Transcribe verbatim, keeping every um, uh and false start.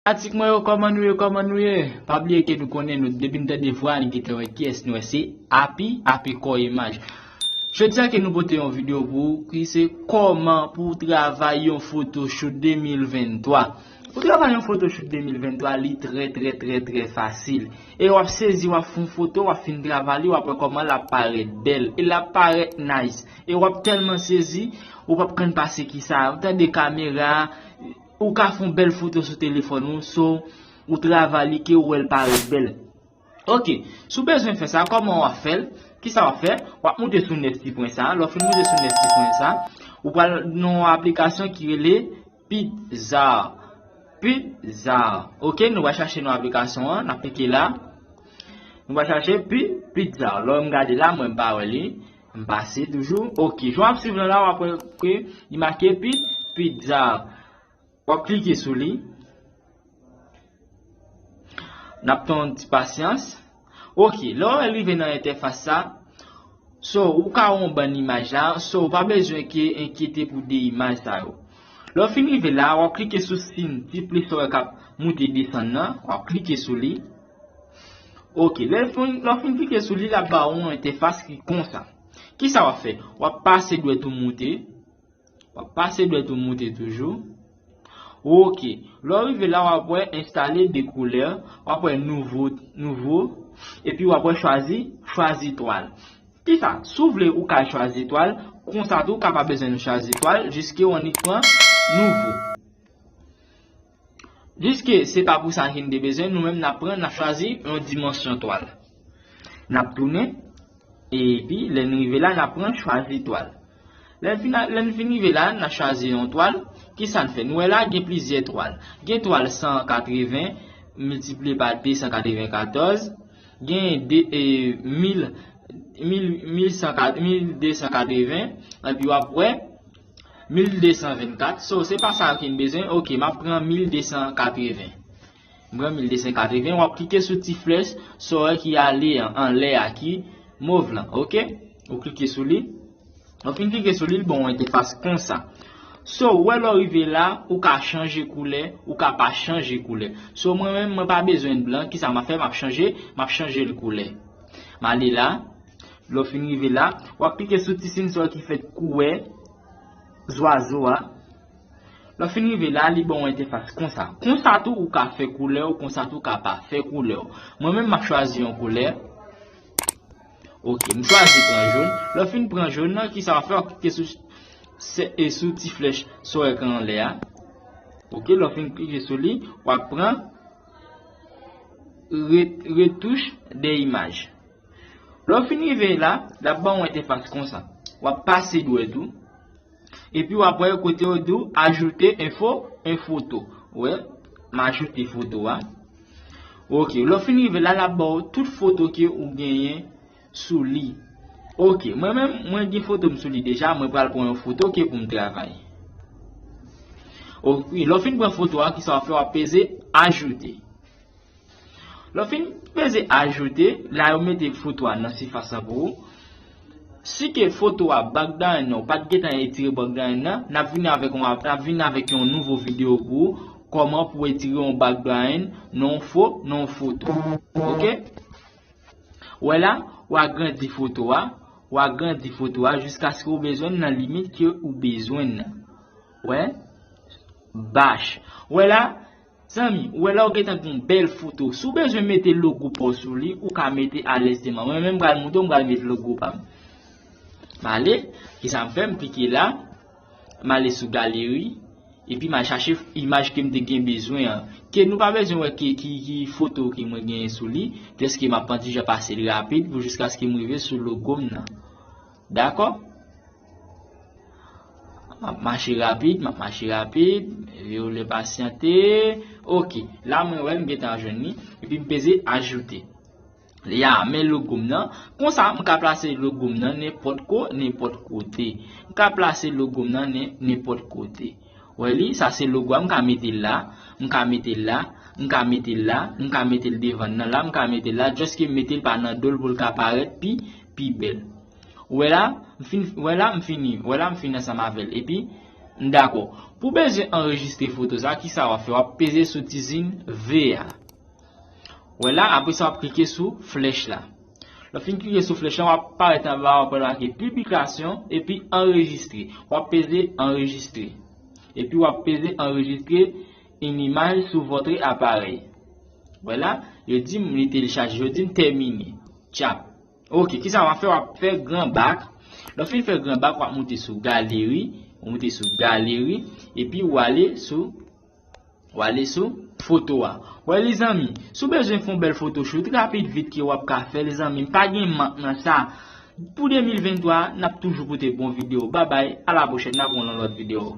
Fanatik mwen yo, kòman nou ye, kòman nou ye? Pa bliye ke nou konnen nou, depi n tande vwa, n gentan wè kiyès nou ye, se Happy, Happy Kò Imaj. Jodi a ke nou pote yon videyo pou ou ki se kòman pou w travay yon photoshoot de mil venntwa. Pou travay yon photoshoot de mil venntwa, li trè, trè, trè, trè fasil. E w ap sezi, w ap fè yon foto, w ap fin travay li, w ap wè kòman l ap parèt bèl. E l ap parèt nice. E w ap tèlman sezi, ou p ap konn pase ki sa. Ou tande kamera, ou ka fè yon bèl foto sou telefòn ou, so, ou travay li ke ou wè l parèt bèl. Ok, si w bezwen fè sa, kòman w ap fè l? Kisa w ap fè? W ap moute sou nèf ti pwen sa. Lè w fin moute sou nèf ti pwen sa, ou pral nan yon aplikasyon ki rele Pidzar. Pidzar. Ok, nou va chache nan aplikasyon an, n ap klike la. Nou va chache Pi, Pidzar. Lè m gade la, mwen m pa wè li. M pase toujou. Ok, jan w ap swiv lan la, w ap wè ke li make Pi, Pidzar. W ap klike sou li. N ap tann yon ti pasyans. Ok, lè w rive nan entèfas sa, so, ou ka wè yon bann imaj la, so, ou pa bezwen ke enkyete pou de imaj sa yo. Lè w fin rive la, w ap klike sou siy ti plis sa w wè k ap moute desann nan, w ap klike sou li. Ok, lè w fin, lè w fin klike sou li, l ap ba w yon entèfas ki konsa. Kisa w ap fè? W ap pase dwèt ou moute. W ap pase dwèt ou moute toujou. Ok. Lè w rive la, w ap wè enstale de koulè, w ap wè nouvo, nouvo, epi w ap wè chwazi, chwazi twal. Kisa? Si w vle, ou ka chwazi twal, konsa tou, ou ka pa bezwen chwazi twal, jiske w annik pran nouvo. Jiske se pa pou sa ke n te bezwen, nou menm n ap pran, n ap chwazi yon dimansyon twal. N ap tounen, epi lè n rive la, n ap pran chwazi twal. Lè n fin, lè n fin rive la, n ap chwazi yon twal. Kisa n fè? Nou wè la, gen plizyè twal. Gen twal san katreven miltipliye pa de san katrevenkatòz, gen de, e, mil, mil, mil san kat, mil de san katreven, epi w ap wè mil de san vennkat. So, se pa sa ke n bezwen. Ok, m ap pran mil de san katreven. M pran mil de san katreven. W ap klike sou ti flèch sa w wè ki ale an, anlè a ki mov lan. Ok? Ou klike sou li. Ou fin klike sou li, l ba w yon entèfas konsa. So, ou wè lè w rive la, ou ka chanje koulè, ou ka pa chanje koulè. So, mwen menm, mwen pa bezwen blan, kisa m ap fè? M ap chanje, m ap chanje l koulè. M ale la, lè w fin rive la, w ap klike sou ti siy sa ki fèt koulè zwazo a. Lè w fin rive la, li ba w yon entèfas konsa. Konsa tou, ou ka fè koulè w, konsa tou, ou ka pa fè koulè w. Mwen menm, m ap chwazi yon koulè. Ok, m chwazi pran jòn. Lè w fin pran jòn nan, kisa w ap fè? W ap klike sou, se, e sou ti flèch sa w wè k anlè a. Ok, lè w fin klike sou li, w ap pran re-, retouch de imaj. Lè w fin rive la, l ap ba w yon entèfas konsa. W ap pase dwèt ou. Epi w ap wè kote yo di w ajoute enfo, en foto. Wè, m ajoute foto a. Ok, lè w fin rive la, l ap ba w tout foto ke ou genyen sou li. Ok, mwen menm, mwen gen foto m sou li deja, mwen pral pran yon foto ke pou m travay. Ok, lè w fin pran foto a, kisa w ap fè? W ap peze ajoute. Lè w fin peze ajoute, la yo mete foto a nan sifas la pou ou. Si ke foto a, background nan, ou pa t gentan etire background nan, n ap vin avèk yon, n ap vin avèk yon nouvo videyo pou ou, kòman pou etire yon background nan yon fo, nan yon foto. Ok? Wè la, w agrandi foto a, w agrandi foto a jiskaske w bezwen l nan limit ke ou bezwen l nan. Wè? Bach. Wè la, zanmi, ou wè la w gentan gen yon bèl foto. Si w bezwen mete logo pa w sou li, ou ka mete alèzman. Mwen menm m pral montre w, m pral mete logo pa m. M ale, kisa m fè? M klike la, m ale sou galeri, epi m al chache imaj ke m te gen bezwen an. Ke nou pa bezwen wè ki, ki, ki foto ke mwen genyen sou li, dèske m ap pran ti jan pase l rapid pou jiskaske m rive sou logo m nan. Dakò? M ap mache rapid, m ap mache rapid, vle pasyante. Ok, la mwen wè m gentan jwenn li, epi m peze ajoute. Ya, men logo m nan. Konsa, m ka plase logo m nan nenpòt ko, nenpòt kote. M ka plase logo m nan nen-, nenpòt kote. Wè li, sa se logo a, m ka mete l la, m ka mete l la, m ka mete l la, m ka mete l devan nan la, m ka mete l la, jèske m mete l pa nan do l pou l ka parèt pi, pi bèl. Wè la, m fin, wè la, m fini, wè la, m fini ansanm avè l. Epi, Dakò. Pou bezwen anrejistre foto sa, kisa w ap fè? W ap peze sou ti zin ve a. Wè la, apre sa w ap klike sou flèch la. Lè w fin klike sou flèch la, w ap parèt anba, w ap wè make piblikasyon epi anrejistre. W ap peze anrejistre. Epi w ap peze anrejistre une image sur votre appareil. Wè la, yo di m li telechaje, yo di m tèmine. Tchap. Ok, kisa w ap fè? W ap fè gran bak. Lè w fin fè gran bak, w ap moute sou galeri, w moute sou galeri, epi w ale sou w ale sou foto a. Wè lezanmi, si w bezwen fè yon bèl photoshoot rapid vit ke w ap ka fè lezanmi, m pa gen mank nan sa. Pou de mil venntwa, n ap toujou pote bon videyo. Babay, a la pwochèn, n ap wè nan lòt videyo.